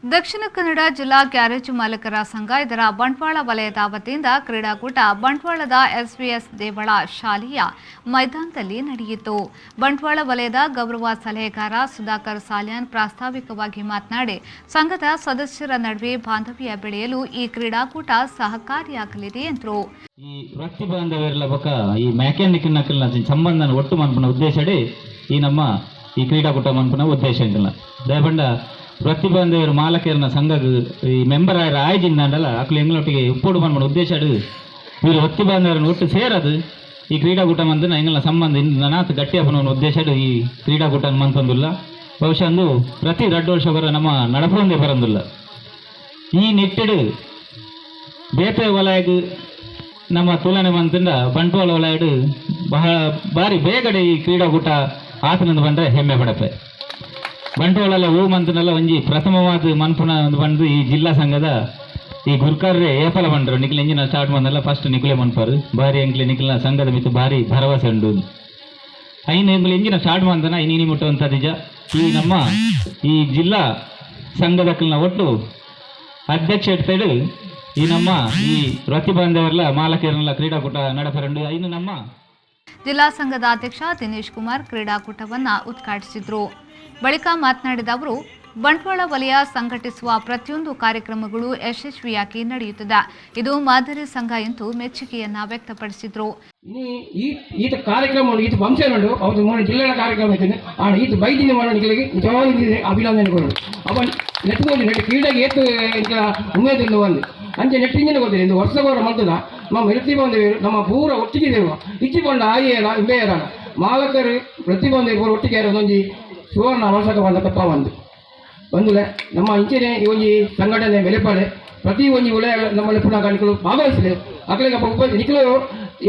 ದಕ್ಷಿಣ ಕನ್ನಡ ಜಿಲ್ಲಾ ಗ್ಯಾರೇಜ್ ಮಾಲೀಕರ ಸಂಘ ಇದರ ಬಂಟ್ವಾಳ ವಲಯದ ವತಿಯಿಂದ ಕ್ರೀಡಾಕೂಟ ಬಂಟ್ವಾಳದ ಎಸ್ವಿಎಸ್ ದೇವಳ ಶಾಲೆಯ ಮೈದಾನದಲ್ಲಿ ನಡೆಯಿತು. ಬಂಟ್ವಾಳ ವಲಯದ ಗೌರವ ಸಲಹೆಗಾರ ಸುಧಾಕರ್ ಸಾಲ್ಯಾನ್ ಪ್ರಾಸ್ತಾವಿಕವಾಗಿ ಮಾತನಾಡಿ, ಸಂಘದ ಸದಸ್ಯರ ನಡುವೆ ಬಾಂಧವ್ಯ ಬೆಳೆಯಲು ಈ ಕ್ರೀಡಾಕೂಟ ಸಹಕಾರಿಯಾಗಲಿದೆ ಎಂದರು. ಈ ವೃತ್ತಿ ಬಾಂಧವ್ಯರ್ಲ ಬೊಕ ಈ ಮೆಕ್ಯಾನಿಕ್ ನಕಲ್ನ ಸಂಬಂಧನ ಒಟ್ಟು ಮನ್ಪುನ ಉದ್ದೇಶಡೆ ಈ ನಮ್ಮ ಈ ಕ್ರೀಡಾಕೂಟ ಮನ್ಪುನ ಉದ್ದೇಶ ಇಂಕಲ್ನ. ದಯಪಂಡ ವೃತ್ತಿ ಬಾಂಧವ್ಯರು ಮಾಲಕರನ ಸಂಘಗ್ ಈ ಮೆಂಬರ್ ಆಯರ ಆಯ್ಜಿಂದಾಂಡಲ ಅಕ್ಲು ಎಂಗ್ಲೊಟ್ಟಿಗೆ ಉಪ್ಪೋಡು ಮನ್ಪುನ ಉದ್ದೇಶ ಇವರು ವೃತ್ತಿ ಬಾಂಧವ್ಯರನ್ನ ಒಟ್ಟು ಸೇರದು ಈ ಕ್ರೀಡಾಕೂಟ ಮಂದಿನ ಎಂಗಲ್ನ ಸಂಬಂಧ ಇನ್ನು ನನಾತ್ ಗಟ್ಟಿ ಆಪುನ ಉದ್ದೇಶ ಈ ಕ್ರೀಡಾಕೂಟ ಮಂತೊಂದುಲ್ಲ. ಬಹುಶಃ ಅಂದು ಪ್ರತಿ 2 ವರ್ಷ ಬರ ನಮ್ಮ ನಡಪೊಂದೇ ಬರಂದುಲ್ಲ. ಈ ನಿಟ್ಟಿಡು ಬೇತೆ ವಲಯಗ್ ನಮ್ಮ ತುಲನೆ ಮಂತಿಂದ ಬಂಟ್ವಾಳ ವಲಯಡು ಬಹಳ ಬಾರಿ ಬೇಗಡೆ ಈ ಕ್ರೀಡಾಕೂಟ ಆತನಂದು ಬಂದ್ರೆ ಹೆಮ್ಮೆ ಪಡಪೆ. ಬಂಟ್ವಾಳಲ್ಲ ಹೂ ಮಂತನೆಲ್ಲ ಒಂಜಿ ಪ್ರಥಮವಾದ ಮನ್ಪುನ ಒಂದು ಬಂದು ಈ ಜಿಲ್ಲಾ ಸಂಘದ ಈ ಗುರ್ಕಾರ್ರೆ ಏಪಲ ಬಂಡ್ರು ನಿಕ್ಲ ಇಂಜಿನ ಸ್ಟಾರ್ಟ್ ಬಂದಲ್ಲ ಫಸ್ಟ್ ನಿಕ್ಲೆ ಮನ್ಪಾರು. ಬಾರಿ ಎಂಕ್ಲೆ ನಿಕ್ಲ ಸಂಘದ ಮಿತ್ತು ಬಾರಿ ಭರವಸೆ ಉಂಡು. ಐನ್ ಎಂಕ್ಲೆ ಇಂಜಿನ ಸ್ಟಾರ್ಟ್ ಮಂದನ ಇನಿ ಮುಟ್ಟುವಂಥ ನಿಜ. ಈ ನಮ್ಮ ಈ ಜಿಲ್ಲಾ ಸಂಘದಕ್ಕಲ್ನ ಒಟ್ಟು ಅಧ್ಯಕ್ಷ ಇಡ್ತಾడు. ಈ ನಮ್ಮ ಈ ವೃತ್ತಿ ಬಾಂಧವರೆಲ್ಲ ಮಾಲಕರನ್ನೆಲ್ಲ ಕ್ರೀಡಾಕೂಟ ನಡಪರಂಡು ಇನ್ನು ನಮ್ಮ ಜಿಲ್ಲಾ ಸಂಘದ ಅಧ್ಯಕ್ಷ ದಿನೇಶ್ ಕುಮಾರ್ ಕ್ರೀಡಾಕೂಟವನ್ನು ಉದ್ಘಾಟಿಸಿದರು. ಬಳಿಕ ಮಾತನಾಡಿದ ಅವರು, ಬಂಟ್ವಾಳ ವಲಯ ಸಂಘಟಿಸುವ ಪ್ರತಿಯೊಂದು ಕಾರ್ಯಕ್ರಮಗಳು ಯಶಸ್ವಿಯಾಗಿ ನಡೆಯುತ್ತಿದೆ. ಇದು ಮಾದರಿ ಸಂಘ ಎಂದು ಮೆಚ್ಚುಗೆಯನ್ನ ವ್ಯಕ್ತಪಡಿಸಿದರು. ಇನಿ ಈ ಈತ ಕಾರ್ಯಕ್ರಮ, ಈತ ಫಂಕ್ಷನ್ ಉಂಟು. ಅವತ್ತು ಮೂರು ಜಿಲ್ಲೆಗಳ ಕಾರ್ಯಕ್ರಮ ಇರ್ತದೆ. ಆಂಡ ಈತ ಬೈದಿನ ಮಾಡೋಣಿಗೆ ನಿಜವಾಗಿ ಅಭಿನಂದನೆ ಕೊಡೋದು. ಅವ ನೆಟ್ಕೊಂಡು ನೆಟ್ ಕ್ರೀಡೆಗೆ ಏತು ಇಂಥ ಉಮೇದಿಲ್ಲ ಒಂದು ಅಂಚೆ ನೆಟ್ ಇಂಜಿನ ಗೊತ್ತಿಲ್ಲ. ಇಂದು ವರ್ಷ ಮಲ್ತದ ನಮ್ಮ ವೃತ್ತಿ ಬಂದೇವರು ನಮ್ಮ ಪೂರ ಒಟ್ಟಿಗೆ ದೇವ ಇಚ್ಚಿ ಪಂಡ ಆಯಿಯರ ಇಂಬೇಯರ ಮಾಲಕರು ವೃತ್ತಿ ಬಂದೇವರು ಪೂರ ಒಟ್ಟಿಗೆ ಒಂದೊಂಜಿ ಸುವರ್ಣ ಅವಶ್ಯಕ ಬಂದ ತಪ್ಪ ಒಂದು ಬಂದುಲೆ. ನಮ್ಮ ಇಂಚನೆ ಈ ಒಂಜಿ ಸಂಘಟನೆ ಬೆಲೆಪಾಡೆ ಪ್ರತಿ ಒಂಜಿ ಉಳೆ ನಮ್ಮ ಪುನಃ ನಿಕಲು ಭಾಗವಹಿಸಿದೆ. ಅಕ್ಲೆಗೆ ಉಪ ನಿಕಲು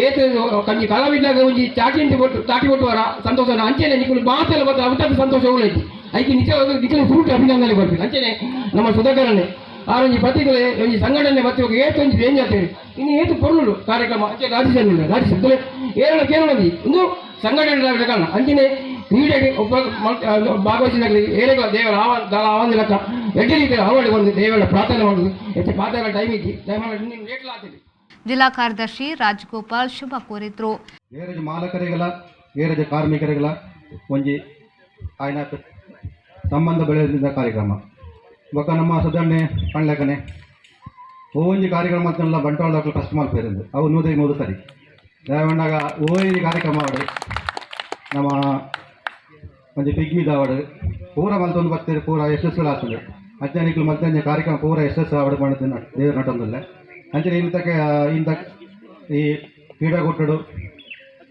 ಏತ್ ಕಂಜಿ ಕಲಾವಿದಾಗ ಒಂಜಿ ಚಾಟಿ ಕೊಟ್ಟು ಚಾಟಿ ಕೊಟ್ಟುವರ ಸಂತೋಷ. ಅಂಚೆನೆ ನಿಕಲು ಮಾತೆಲ್ಲ ಬತ್ತ ಅವತಾದ ಸಂತೋಷ ಉಳೈತಿ. ಐಕೆ ನಿಜ ನಿಕಲು ಫ್ರೂಟ್ ಅಭಿನಂದನೆ ಕೊಡ್ತೀನಿ. ಅಂಚೆನೆ ನಮ್ಮ ಸುಧಾಕರನೆ ಆರೊಂಜಿ ಪ್ರತಿಕಲೆ ಒಂಜಿ ಸಂಘಟನೆ ಬತ್ತಿ ಏತ್ ಒಂಜಿ ರೇಂಜ್ ಆಗ್ತೇವೆ. ಇನ್ನು ಏತು ಪೊರ್ಲುಡು ಕಾರ್ಯಕ್ರಮ. ಅಂಚೆ ರಾಜೇಶ್ ರಾಜೇಶ್ ಏರಳ ಕೇರಳದಿ ಒಂದು ಸಂಘಟನೆ ಕಾರಣ. ಅಂಚೆನೆ ಕ್ರೀಡೆಗೆ ಒಬ್ಬ ಭಾಗವಹಿಸಿದಾಗಲಿ ಏರೆಗಳ ದೇವರ ಆವ ದಾಲ ಆವಂದಿಲಕ್ಕ ಎಡ್ಡೆ ರೀತಿಯ ಆವಡಿ ಒಂದು ದೇವರ ಪ್ರಾರ್ಥನೆ ಮಾಡುದು. ಹೆಚ್ಚು ಪಾತ್ರ ಟೈಮ್ ಇದ್ದಿ ಟೈಮ್ ಲೇಟ್ ಆಗ್ತದೆ. ಜಿಲ್ಲಾ ಕಾರ್ಯದರ್ಶಿ ರಾಜಗೋಪಾಲ್ ಶುಭ ಕೋರಿದ್ರು. ಗೇರೇಜ್ ಮಾಲಕರಿಗೆಲ್ಲ, ಗೇರೇಜ್ ಕಾರ್ಮಿಕರಿಗೆಲ್ಲ ಒಂಜಿ ಆಯ್ನ ಸಂಬಂಧ ಬೆಳೆದ ಕಾರ್ಯಕ್ರಮ. ಬೊಕ್ಕ ನಮ್ಮ ಸುಧಣ್ಣೆ ಪಣ್ಲೆಕನೆ ಒಂಜಿ ಕಾರ್ಯಕ್ರಮ ಅಂತಲ್ಲ ಬಂಟ್ವಾಳದಕ್ಲು ಫಸ್ಟ್ ಮಲ್ಪೇರಿಂದು. ಅವು 100ಕ್ಕೆ 100 ಸರಿ. ದಾಯೆಪಂಡಾಗ ಒಂಜಿ ಕಾರ್ಯಕ್ರಮ ಆವಡು, ನಮ್ಮ ಒಂಜಿ ಪಿಗ್ಮಿದ ಆವಡು, ಪೂರ ಮಲ್ತೊಂದು ಬತ್ತೇರು, ಪೂರ ಯಶಸ್ಸು ಆತುಂಡು. ಅಂಚನೆ ನಿಕ್ಲು ಮಲ್ತೊಂಜಿ ಕಾರ್ಯಕ್ರಮ ಪೂರ ಯಶಸ್ಸು ಆವಡು ಪಂಡ್ದು ದೇವರು ನಟೊಂದುಲ್ಲೆ. ಅಂಚನೆ ಇಂತಕ್ಕೆ ಇಂತ ಈ ಕ್ರೀಡಾಕೂಟಡು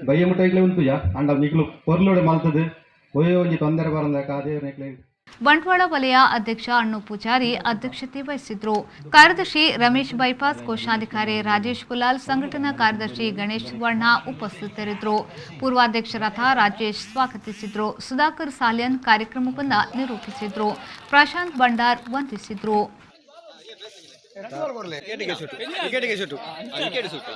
ಬಯ್ಯ ಮುಟ್ಟ ಇಕ್ಲೆ ಉಂತುಜ ಅಂಡ ನಿಕ್ಲು ಪೊರ್ಲುಡೆ ಮಲ್ತದು ಒಯ್ಯೋ ಒಂಜಿ ತೊಂದರೆ ಬರಂದಕ ದೇವ್ರ ನಿಕ್ಲೆ. ಬಂಟ್ವಾಳ ವಲಯ ಅಧ್ಯಕ್ಷ ಅಣ್ಣು ಪೂಜಾರಿ ಅಧ್ಯಕ್ಷತೆ ವಹಿಸಿದ್ರು. ಕಾರ್ಯದರ್ಶಿ ರಮೇಶ್ ಬೈಪಾಸ್, ಕೋಶಾಧಿಕಾರಿ ರಾಜೇಶ್ ಕುಲಾಲ್, ಸಂಘಟನಾ ಕಾರ್ಯದರ್ಶಿ ಗಣೇಶ್ ಸುವರ್ಣ ಉಪಸ್ಥಿತರಿದ್ದರು. ಪೂರ್ವಾಧ್ಯಕ್ಷರಾದ ರಾಜೇಶ್ ಸ್ವಾಗತಿಸಿದ್ರು. ಸುಧಾಕರ್ ಸಾಲ್ಯನ್ ಕಾರ್ಯಕ್ರಮವನ್ನು ನಿರೂಪಿಸಿದ್ರು. ಪ್ರಶಾಂತ್ ಬಂಡಾರ್ ವಂದಿಸಿದ್ರು. ವಿಕೆಟಿಗೆ ಸುಟ್ಟು, ವಿಕೆಟಿಗೆ ಸುಟ್ಟು.